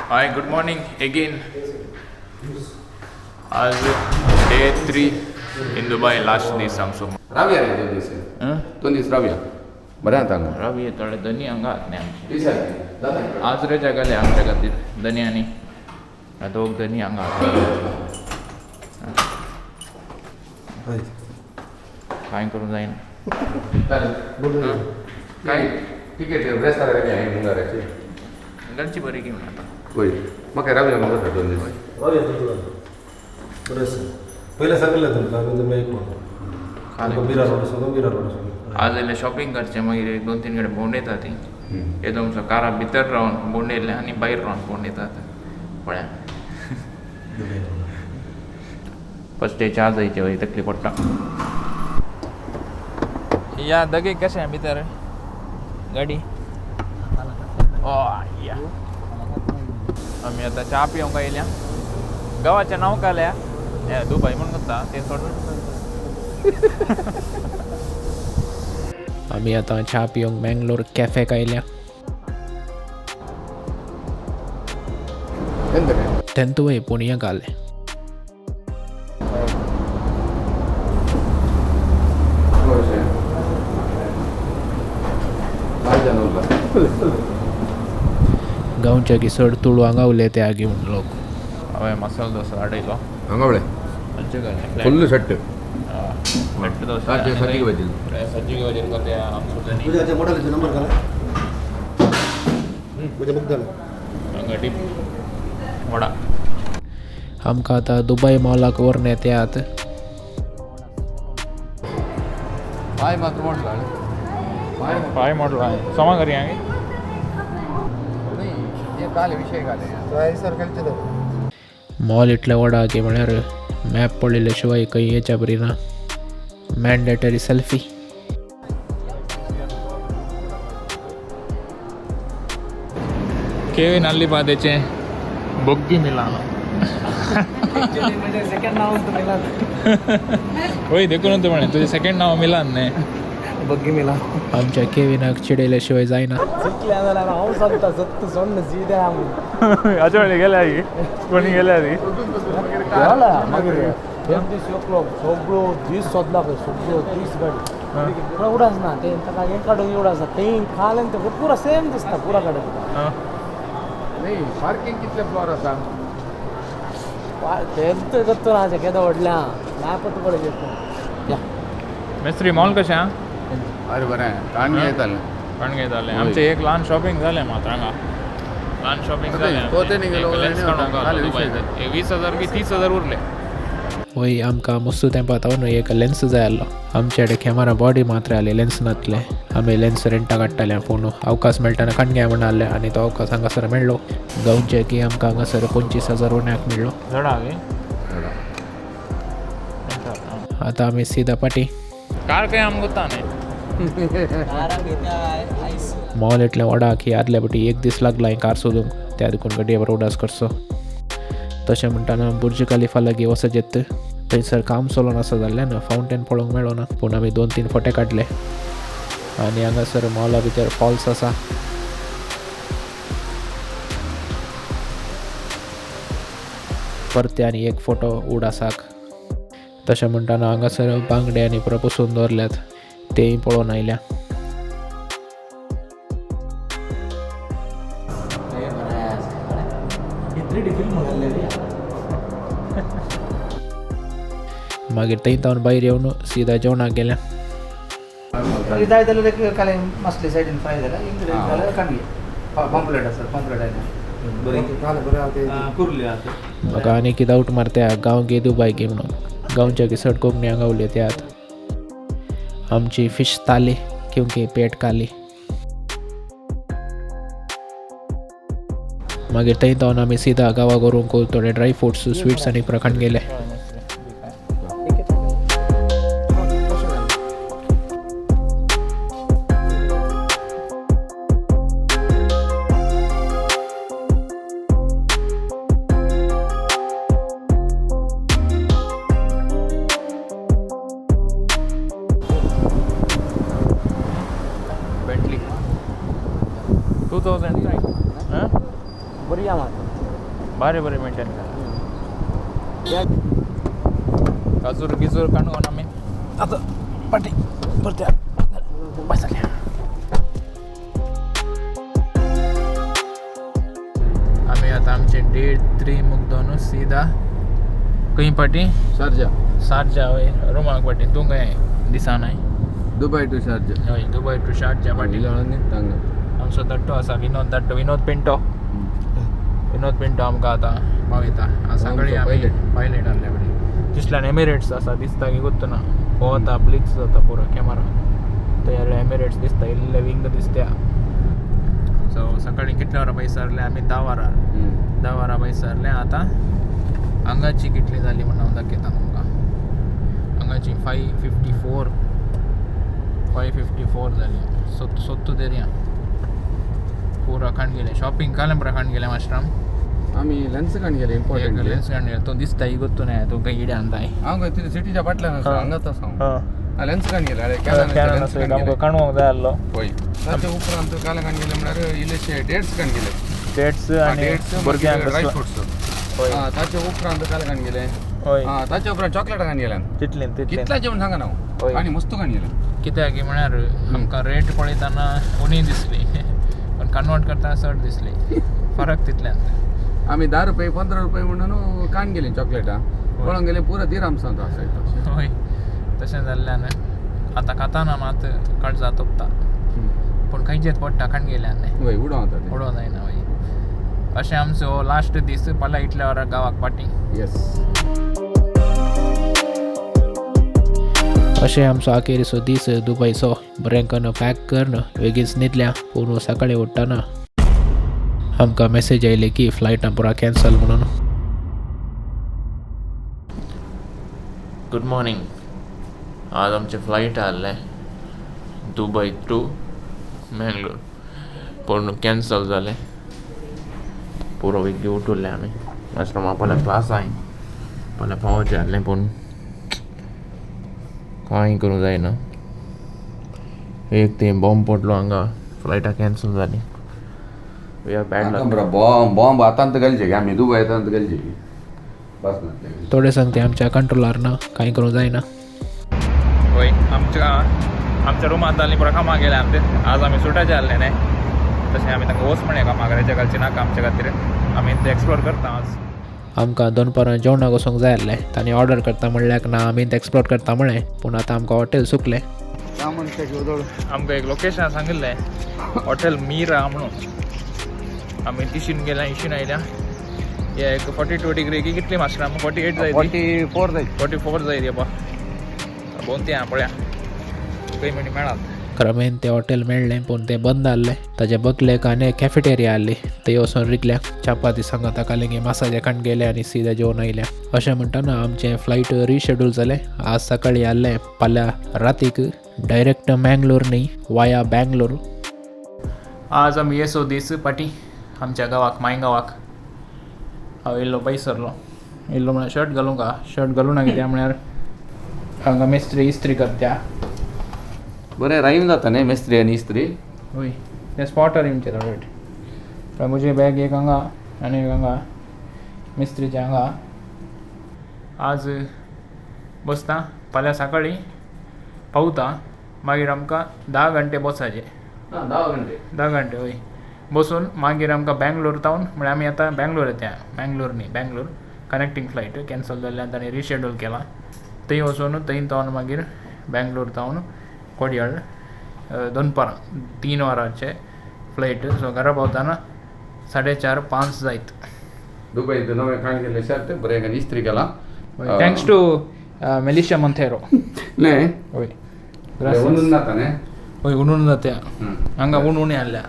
Hi, good morning again. आज day 3 in Dubai, last दीस आमचो. रावया रे 2 दीस, 2 दीस रावया, बरें आतां हांगा. रावी थोडे धनी हांगा आहात न्ही आमचे. आज रजा घाले आमच्या खातीर धनयांनी. दोग धनी हांगा आहात. कांय करूंक जायना. काय तिकेट रेस्टॉरंट आहे मुंगाराची. घालची बरी की म्हणून आता. होय, म्हाका रावया मगो 2 दीस. रावया तुमचं बरें आसा. पयलें सांगिल्लें तुमकां आमी तुमी एक मीरा रोड आसा, मीरा रोड आसा. आज येयले शॉपिंग करचें, मागीर एक 2-3 कडेन भोंवडेता ती. एकदम कारा भितर रावन भोंवडेयले आनी भायर रावन भोंवडेतात पळया. फर्स्ट डे च्या जायचे वय तकली पडटा. या दगे कशें भितर गाडी. ओ या, आमी आतां च्या पिवंक आयल्या. गांवाचें नांव काल्या दुबय म्हूण करता तें सोडून. आमी आतां च्या पिवंक मँगलोर कॅफेक आयल्या. 10th वय पूण हें घालें. गांवच्या की चड तुळू हांगा उलयते आगी म्हूण लोक. हांवें मसालो डोसा हाडयलो. हांगा फुल्ल सट्ट. सट्ट डोसा. सज्जिगे भाजी. सज्जिगे भाजी करते आमचो धनी. तुज्या मॉडेलाचो नंबर घाला, म्हजें बूक जालें. हांगा डीप वडा. आमकां आतां दुबय मॉलाक व्हरून येतात. पाय मात्र मोडला. पाय मोडला समा करी हांगे. मॉल इतले व्हडा की म्हळ्यार मॅप पळयले शिवाय खंय येच्या बरी ना. Mandatory selfie. Kevin अल्लिबादेचे बोग्गी मिलानो. सेकंड नाव मिलान. वय देखून म्हळें तुजें सेकंड नाव मिलान न्ही. Boggi Milan. आमच्या केविनाक चिडयले शिवाय जायना. चिकले जाल्यार हांव सांगता सत्त सोडून सीधे आमी. अशें म्हणलें गेल्या की कोणी गेल्या ती. गेला मागीर एक दीस एकलो सगळो दीस सोदला खंय, सगळो दीस गाडी उडास ना ते ताका हें काडून उडास ना थंय खालें ते पुरा सेम दिसता पुरा गाडी. नाही, पार्किंग कितले फ्लोर आसा? तेंच करतो ना केदो व्हडल्या मॅपच पळय. मेस्त्री मॉल कशें आहा? अरे बरें, काणगे येतालें. काणगे येतालें. आमचें एक ल्हान शॉपिंग जालें मात्र हांगा. ल्हान शॉपिंग जालें. 20,000 की 30,000 उरले. वय आमकां मस्तू तेंपा तावन एक लेन्स जाय आसलो. आमचे कडेन कॅमेरा बॉडी मात्र आसली, लेन्स नासले. आमी लेन्स रेंटाक काडटाले फोन. अवकाश मेळटाना काणग्या म्हण आसले आनी तो अवकाश हांगासर मेळ्ळो. गांवचे की आमकां हांगासर 25,000 उण्याक मेळ्ळो. आतां आमी सीधा पाटी. कार काय आमकां गुत्ता न्ही. मॉल इतलें व्हडा की आदले पटी एक दीस लागला हांवें कार सोदूंक, त्या देखून गाडये बरो उडास करचो. तशें म्हणटाना बुर्ज खलिफा लागीं वचत थंयसर काम चलोन आसा जाल्ल्यान फावंटेन पळोवंक मेळो ना, पूण आमी 2-3 फोटे काडले. आनी हांगासर मॉला भितर फॉल्स आसा. परते आनी एक फोटो उडासाक. तशें म्हणटाना हांगासर बांगडे आनी पुरो बसोवन दवरल्यात, तेय पळोवन आयल्या. मागीर थंय तावन भायर येवन सीधा जेवणाक गेल्या. म्हाका आनी कितें डावट मारता गांव गे दुबाय गे म्हणून. गांवच्या की चड कोंकणी हांगा उलयतात. आमची फिश थाली क्योंकि पेट काली. मागीर थंय तावन आमी सीधा गांवाक व्हरूंक थोडे ड्राय फ्रुट्स स्वीट्स आनी प्रखंड गेले. बेंटली 2000. बरी मात्र. बारी बरें मेंटेन केला. काजूर गिजूर काडून आमी आतां पाटी परत्या बसल्या. आमी आतां आमचे डे 3 मुगदोन सीधा खंय पाटी शारजा. शारजा हय रुमाक पाटी. तूं खंय दिसानाय? Dubai to Sharjah. हय दुबय टू शारजा पाटी. आमचो दट्टो आसा विनोद दट्टो, विनोद पिंटो. विनोद पिंटो आमकां आतां पावयता. सकाळीं आमी पायलट आहले पळय तिसल्यान एमिरेट्स आसा दिसता की गुत्त ना पोवता ब्लिच जाता पुरो कॅमेरा. थंय एमिरेट्स दिसता इल्ले विंग दिसता. सो सकाळीं कितल्या वरां पयस सरले आमी? 10 वरां. 10 वरां पयस सरले. आतां हांगाची कितली जाली म्हूण हांव दाखयता तुमकां. हांगाची 5:54 5:54 जाली. सोत्तू देरया पुरा खाण गेले शॉपिंग कालें पुरा खाण गेले मास्टराम. आमी लेन्स काण गेले इम्पॉर्टंट लेन्स काण गेले. तूं दिसता ही गोत्तू नाय तूं खंय इड्यान ताय. हांव खंय तिथे सिटीच्या फाटल्यान आसा हांगाच आसा हांव. लेन्स काण गेले. अरे आमकां काणूंक जाय आहलो. पळय ताच्या उपरांत कालें काण गेले म्हळ्यार इल्लेशे डेट्स काण गेले. डेट्स आनी भुरग्यांक ड्राय फ्रुट्स. ताच्या उपरांत कालें काण गेले. ताच्या उपरांत चॉकलेट काण गेले. तितलें तितलें कितल्याचें म्हूण सांगना हांव आनी मस्त काण गेले. कित्याक म्हळ्यार आमकां रेट पळयतना उणी दिसली पण कन्वर्ट करतना चड दिसली. फरक तितल्यान. आमी 10 रुपये 15 रुपये म्हणून काण गेली चॉकलेटां पळोवंक गेले पुरो दिरामसांत आसा. हय तशें जाल्ल्यान आतां खाताना मात काळजा तोपता पूण खंयचेच पडटा खाण गेल्यान न्ही वय उडोवं आतां उडोवं जायना. वय अशें आमचो लास्ट दीस पाल्यां इतल्या वरां गांवाक पाटी. येस अशें आमचो अखेरीचो दीस दुबयचो. बरें करून पॅक करून वेगीच न्हिदल्या. पूण सकाळीं उठ्ठना आमकां मेसेज आयली की फ्लायटां पुरा कॅन्सल म्हणून. Good morning. आज आमचें फ्लायट आहलें दुबय टू मँगलोर पूण कॅन्सल जालें. पुरो वेगळी उठुल्ले आमी. मातसो फाल्यां क्लास आहाय फाल्यां पावचें आहलें पूण कांय करूंक जायना. एक ते बॉम्ब पडलो हांगा फ्लायटां कॅन्सल जाली. बॉम्ब बॉम्ब आतां घालचे आमी दुबय आतां घालचे बस. थोडे सांगते आमच्या कंट्रोलार ना कांय करूंक जायना. वय आमच्या आमच्या रुमांत जालीं पुरो कामाक गेले आमचे. आज आमी सुटाचे आहले न्ही तशें आमी तांकां वच म्हणे कामाक रजा घालची नाका आमच्या खातीर. आमी ते एक्सप्लोर करता आज. आमकां दनपारां जेवणाक वचूंक जाय आहलें. तांणी ऑर्डर करता म्हणल्यार ना आमी ते एक्सप्लोर करता म्हळें पूण आतां आमकां हॉटेल सुकलें. आमकां एक लोकेशन सांगिल्लें हॉटेल मीरा म्हणून. आमी इशीन गेल्या इशीन आयल्या. हे एक 42 डिग्री की कितली मास्टर आमकां 48 जाय 44 जाय 44 जाय बाबा. भोंवती आहा पळया खंय म्हणी मेळात. क्रमेन तें हॉटेल मेळ्ळें पूण तें बंद आहलें. ताजे बगलेक आनी कॅफेटेरिया आहली थंय वचून रिगल्या. चपाती सांगता कालेंगे मासाजे खाण गेले आनी सीधा जेवण आयल्या. अशें म्हणटना आमचें फ्लायट रिशेड्यूल जालें. आज सकाळीं आहलें फाल्यां रातीक डायरेक्ट मँगलोर न्ही वाया बँगलोर. आज आमी येसो दीस पाटी आमच्या गांवाक मायगांवाक. हांव येयल्लो पयस सरलो. येयल्लो म्हळ्यार शर्ट घालूंक हा. शर्ट घालूं ना कित्याक म्हळ्यार हांगा मिस्त्री इस्त्री करत्या. बरें रायम जाता न्ही मेस्त्री आनी इस्त्री. वय ते स्पॉटर येवचे थोडे फावटी. म्हजे बॅग एक हांगा आनी एक हांगा मिस्त्रीचे हांगा. आज बसता फाल्यां सकाळीं पावता. मागीर आमकां 10 घंटे बसाचे. 10 घंटे 10 घंटे वय बसून मागीर आमकां बँगलोर तावन म्हळ्यार आमी आतां बँगलोर येता. मँगलोर न्ही बँगलोर कनेक्टींग फ्लायट कॅन्सल जाल्ल्यान तांणी रिशेड्यूल केला. थंय वचून थंय तावन मागीर बँगलोर तावन कोडयाळ दनपारां 3 वरांचे फ्लायट. सो घरा पावतना 4:30-5 जायत. दुबय नवें खाण गेलें शर्ट बरें इस्त्री केलां. Thanks to Melisha Monteiro. न्ही वय उणून जाता न्ही. वय उणून जाता हांगा उण उणें आहल्या.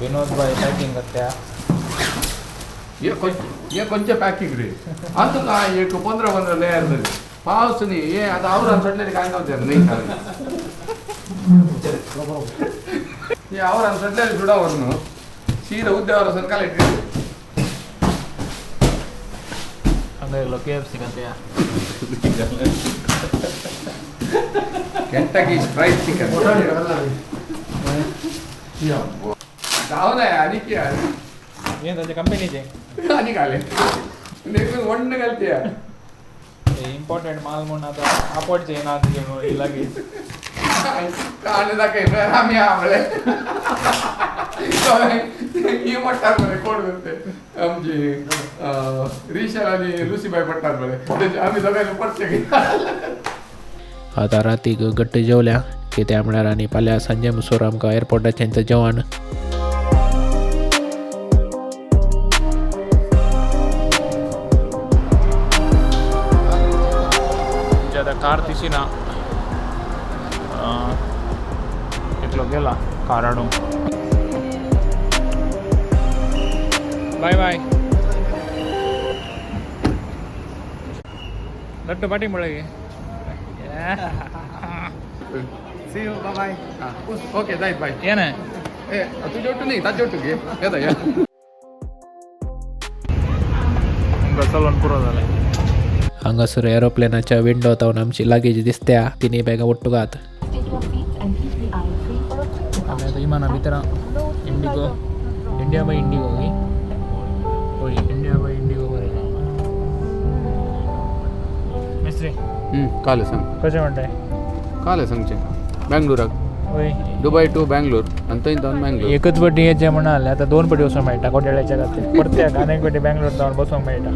विनोद भाई पॅकिंग करता. हे खंयचें पॅकिंग रे आतां काय एक 15-15 लेयर जाली पावस न्ही. हे आतां आवरान सोडलें काय गावचें न्ही. हे आवरान सोडलें सुडा व्हरून सीधा उद्यावर वचून कालेट. हांगा येयलो KFC करता. Kentucky fried chicken. जाऊ नाही आणि की हे ताजे कंपनीचे आणि घाले देखून वण्ण घालते. इम्पॉर्टंट माल म्हणून आता आपडचे ना तुझे लगेच आणि दाखय आम्ही आवडले ही पडटात मरे कोण करते आमची रिशाल आणि लुसीबाई पडटात मरे आम्ही दोघांनी पडचे. आतां रातीक घट्ट जेवल्या कित्याक म्हळ्यार आनी फाल्यां सांजे म्हणसर आमकां एअरपोर्टाचें जेवण. आतां कार तिशी ना एकलो गेला कार हाडूंक. बाय बाय. लड्डू पाटी पळय. See you, bye bye. Okay जायत बाय. ये ना ए तुझे ಒಟ್ಟು न्ही ताजे ಒಟ್ಟು घे येता या. आमकां चलोन पुरो जालें. हांगासर एरोप्लेनाच्या विंडो तावन आमची लगेज दिसत्या तिनी बॅगां ಒಟ್ಟುಗಾत. आमी आतां विमाना भितर इंडिगो इंडिया बाय इंडिगो गी होय इंडिया बाय इंडिगो बरयलां. मिस्त्री काले सांग कशें म्हणटाय? काले सांगचें बँगलोराक होय दुबय टू बँगलोर आनी थंय जावन बँगलोर. एकच पटी येचें म्हणून आसलें आतां दोन पटी वचूंक मेळटा कोट्याळ्याच्या खातीर परत्याक आनी एक पटी बँगलोर जावन बसूंक मेळटा.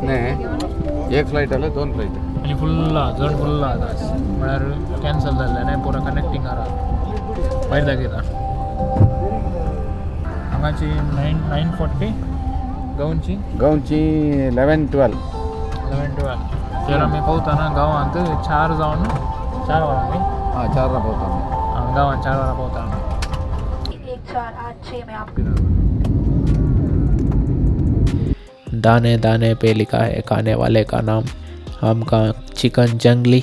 न्ही एक फ्लायट जाल्यार दोन फ्लायट आनी फुल्ल जण फुल्ल आतां म्हळ्यार कॅन्सल जाल्लें न्ही पुरो कनेक्टींग आहा भायर दाखयता. हांगाची 9:40 गांवची गांवची 11:12 11:12 तर आमी पावतना गांवांत 4 जावन 4 वरां न्ही. हां 4 वरां पावता आमी. गांवांत 4 वरां पावता आमी. 1 4 8 6 में आप दाने दाने पे लिखा है खाने वाले का नाम. आमकां चिकन जंगली.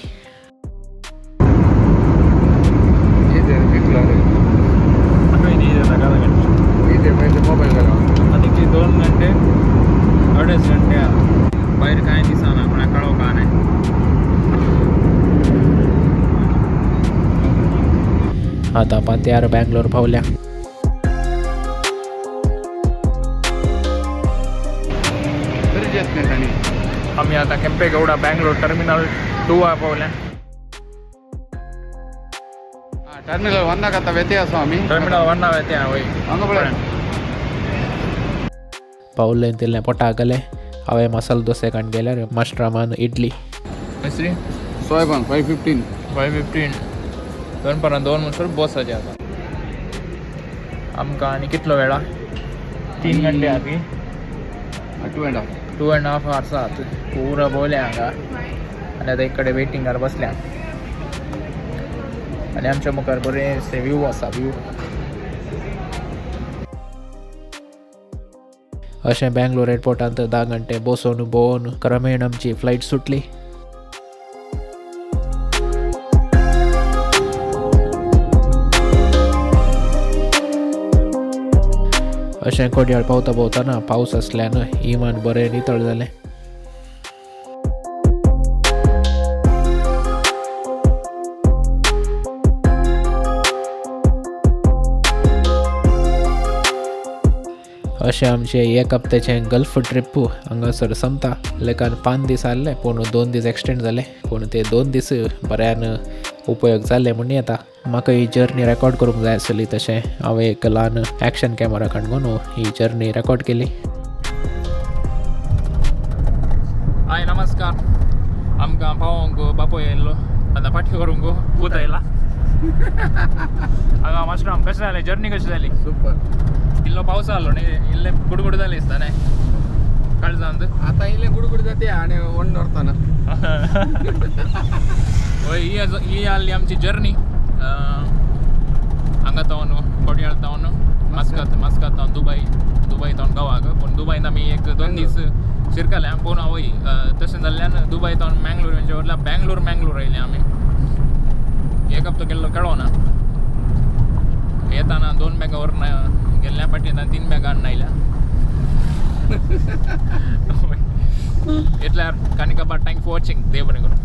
आनी 2 घंटे 2.5 घंटे भायर कांय दिसना म्हळ्यार कळो का न्ही. आतां पात्यार बँगलोर पावल्या. आमी आतां केंपेगौडा बँगलोर टर्मिनल 2 पावल्या. टर्मिनल 1 आतां व्यत्यास आमी. टर्मिनल 1 व्यत्या वय हांगा पळय पावलें तितलें पोटाक गेलें. हांवें मसाला दोसे काडून गेल्यार मास्टरामान इडली. मिस्त्री सोयाबीन 5:15 5:15 दनपारां 2 म्हणसर बस आतां आमकां. आनी कितलो वेळा 3 घंटे आहा ती 2.5 2.5 आवर्स आहात पुरा भोवल्या हांगा. आनी आतां एक कडेन वेटिंगार बसल्या आनी आमच्या मुखार बरें व्यू आसा व्यू. अशें बँगलोर एअरपोर्टांत 10 घंटे बसून भोंवन क्रमेण आमची फ्लायट सुटली. अशें कोडयाळ पावता पावतना पावस आसल्यान इमान बरें नितळ जालें. अशें आमचें एक हप्त्याचें गल्फ ट्रिप हांगासर सोंपता. लेकान 5 दीस आहले पूण 2 दीस एक्सटेंड जाले पूण ते 2 दीस बऱ्यान उपयोग जाले म्हूण येता. म्हाका ही जर्नी रेकॉर्ड करूंक जाय आसली तशें हांवें एक ल्हान एक्शन कॅमेरा काडून ही जर्नी रेकॉर्ड केली. हाय नमस्कार. आमकां पावोवंक बापोय आयिल्लो आतां फाटी व्हरूंक पूत आयला. हांगा मास्टर कशें जालें जर्नी कशी जाली? सुपर. इल्लो पावस आसलो न्ही इल्लें गुडगुड जालें दिसता न्ही काळजांत. आतां इल्लें गुडगुड जाता आनी वण्ण व्हरतना. हय ही आहली आमची जर्नी. हांगा तावन कोडयाळ तावन मस्कत मस्कत तावन दुबय दुबय तावन गोवाक. पूण दुबयन आमी एक 2 दीस शिरकले पूण हय तशें जाल्ल्यान दुबय तावन मँगलोर म्हणजे व्हरला बँगलोर मँगलोर आयले आमी. एक हप्तो केल्लो कळोना. येताना 2 बॅगां व्हरून गेल्ल्या फाटी येतना 3 बॅगां हाडून आयल्या. इतल्यार कानिकाबा. Thank for watching. देव बरें करूं.